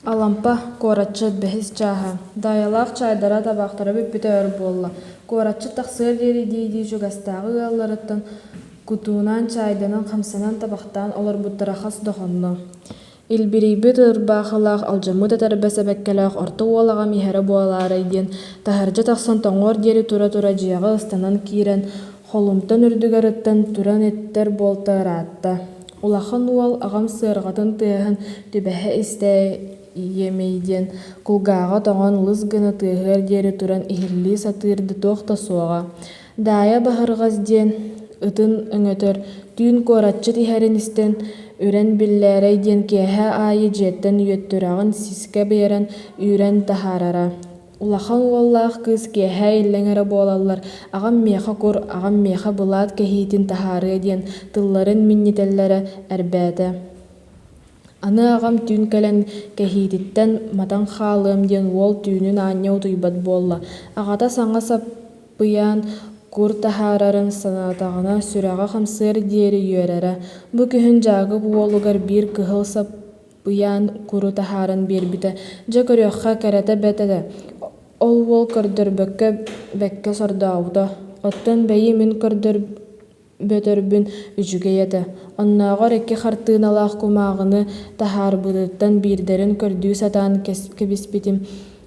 Алампа, куоратчыт бэһис чааһа, Даайалаах чаайдара табаахтара бүппүтэ өр буолла, куоратчыт тахсыар диэри дии-дии чугастааҕы ыалларыттан кутуунан чаайданан хамсанан табахтаан олорбуттара хас да хонно. Илбирийбит ырбаахылаах, алдьаммыт этэрбэс эбэккэлээх орто уол аҕам иһэрэ буолаарай диэн таһырдьа тахсан тоҥуор диэри тура-тура дьиэҕэ ыстанан киирэн, холумтан үрдүгэр ыттан туран иттэр буолта ыраатта. Улахан уол аҕам сыарҕатын тыаһын түбэһэ истэ ийэмий диэн кулгааҕа тоҥон лыс гына тыаһыар диэри туран иһиллии сатыыр да туох да суоҕа. Даайа Баһырҕас диэн ытын өҥөтөр, түүн куоратчыт иһэрин истэн, үрэн биллээрэй диэн киэһэ аайы дьиэттэн үөттүрэҕин сискэ биэрэн үүрэн таһаарара. Улахан уоллаах кыыс киэһэ иллэҥ эрэ буолаллар, аҕам миэхэ кур, аҕам миэхэ былаат кэһиитин таһаарыа диэн тылларын минньитэллэрэ эрбээтэ. Аны аҕам түүн кэлэн кэһиититтэн матан хаалыам диэн уол түүнүн аанньа утуйбат буолла. Аҕата саҥа саппыйаан кур таһаарарын санаатаҕына сүрэҕэ хамсыар диэри үөрэрэ. Бу күһүн Дьаакып уолугар биир кыһыл сап ыйаан куру таһааран биэрбитэ, дьэ көрүөххэ кэрэтэ бэрт этэ, ол уол көрдөрбөккө бэккэ сордообута, оттон бэйи мин көрдөрбөтөрбүн үчүгэй этэ, оннооҕор икки хартыыналаах кумааҕыны таһаарбытыттан биирдэрин көрдүү сатаан кэбиспитим,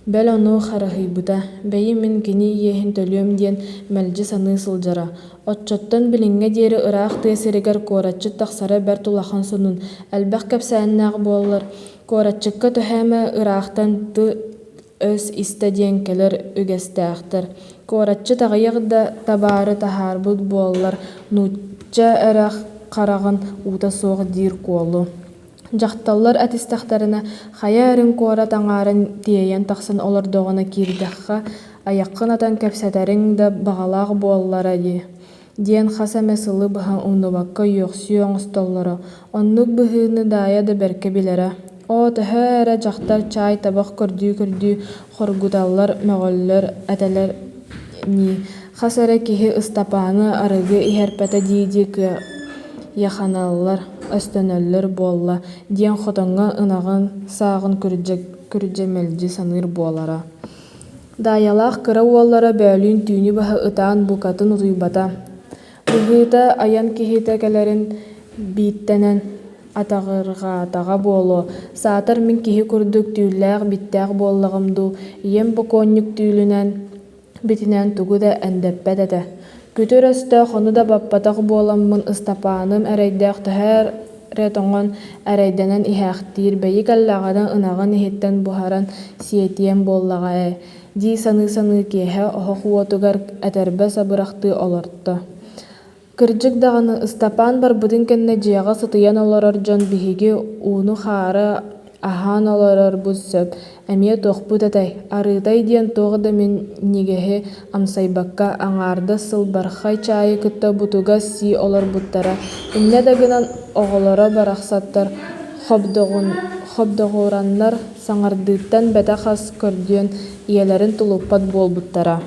Бэл ону харыһыйбыта, бэйи мин кини иэһин төлүөм диэн мэлдьи саныы сылдьара. Оччоттон билиҥҥэ диэри ыраах тыа сиригэр куоратчыт тахсара бэрт улахан сонун, элбэх кэпсээннээх буоллар, куоратчыкка төһө эмэ ыраахтан тыл-өс истэ диэн кэлэр үгэстээхтэр. Куоратчыт аҕыйах да табаары таһаарбыт буоллар, нуучча эрэ хараҕын уута суох диир куолу. Дьахталлар этистэхтэринэ, хайа эрин куорат аҥаарын тиэйэн тахсан олордоҕуна киирдэххэ, айаххын атан кэпсэтэриҥ да баҕалаах буоллара дии, диэн хас эмэ сылы быһа умнубакка үөхсүү оҥостоллоро. Оннук быһыыны Даайа да бэркэ билэрэ. Оо, төһө эрэ дьахтар чаай табах көрдүү-көрдүү хоргуталлар, мөҕөллөр этэлэр ньии, хас эрэ киһи Ыстапааны арыгы иһэрпэтэ дии-дии кыайаханаллар, өстөнөллөр буолла диэн хотоҥҥо ынаҕын сааҕын күрдьэ мэлдьи саныыр буолара. Даайалаах кыра уоллара бөөлүүн түүнү быһа ытаан букатын утуйбата. Быһыыта айан киһитэ кэлэрин бииттэнэн атаҕырҕаатаҕа буолуо, саатар мин киһи курдук түүллээх-биттээх буоллаҕым дуу, ийэм бокуонньук түүлүнэн битинэн тугу да эндэппэт этэ. Күтүр өстөөх ону да баппатах буоламмын Ыстапааным эрэйдээх төһө эрэ тоҥон эрэйдэнэн иһээхтиир, бэйи кэллэҕинэ ынаҕын иһиттэн буһаран сиэтиэм буоллаҕа ээ дии саныы-саныы киэһэ оһох уотугар этэрбэс абырахтыы олорто. Кырдьык даҕаны, Ыстапаан барбытын кэннэ дьиэҕэ сытыйан олорор дьон биһиги ууну-хаары аһаан олорорбут сөп, эмиэ туохпут этэй, арыытай диэн туох да минньигэһи амсайбакка, аҥаардас сылбархай чаайы кытта бутугас сии олорбуттара, инньэ да гынан оҕолоро барахсаттар хобдоҕураннар саҥардыыттан бэтэх ас көрдүөн ийэлэрин тулуппат буолбуттара.